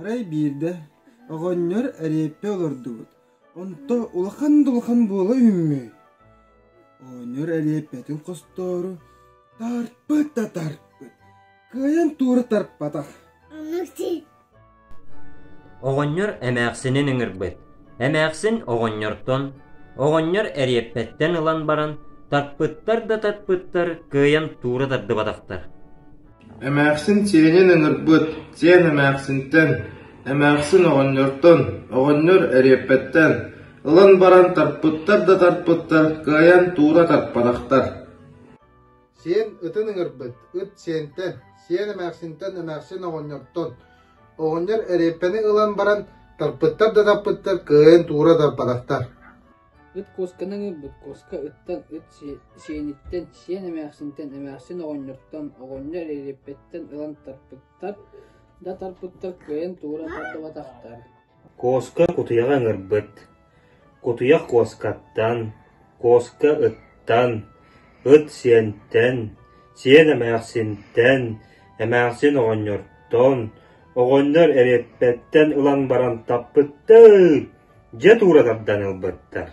Арай биирдэ оҕонньор эриэппэ олордубут, онто улахан да улахан буола үүммүт. Оҕонньор эриэппэтин хостоору тарпыт да тарпыт, кыайан туура тарпатах. Оҕонньор эмээхсинин ыҥырбыт. Эмээхсин оҕонньортон, оҕонньор эриэппэттэн ылан баран, тарпыттар да тарпыттар кыайан туура тардыбатахтар. Эмээхсин сиэнин ыҥырбыт, сиэн эмээхсинтэн, эмээхсин оҕонньортон, оҕонньор эриэппэттэн ылан баран тарпыттар да тарпыттар, кыайан туура тарпатахтар. Сиэн ытын ыҥырбыт, ыт сиэнтэн, сиэн эмээхсинтэн, эмээхсин оҕонньортон. Оҕонньор эриэппэни ылан баран, тарпыттар да тарпыттар, кыайан туура тарпатахтар. Ыт куосканы ыҥырбыт, куоска ыттан, ыт сиэниттэн, сиэн эмээхсинтэн, эмээхсин оҕонньортон, оҕонньор эриэппэттэн ылан тарпыттар да тарпыттар, кыайан туура тардыбатахтар. Куоска кутуйаҕы ыҥырбыт, кутуйах куоскаттан, куоска ыттан, ыт сиэнтэн, сиэн эмээхсинтэн, эмээхсин оҕонньортон, оҕонньор эриэппэттэн ылан баран таппыттыы, дьэ туура тардан ылбыттар.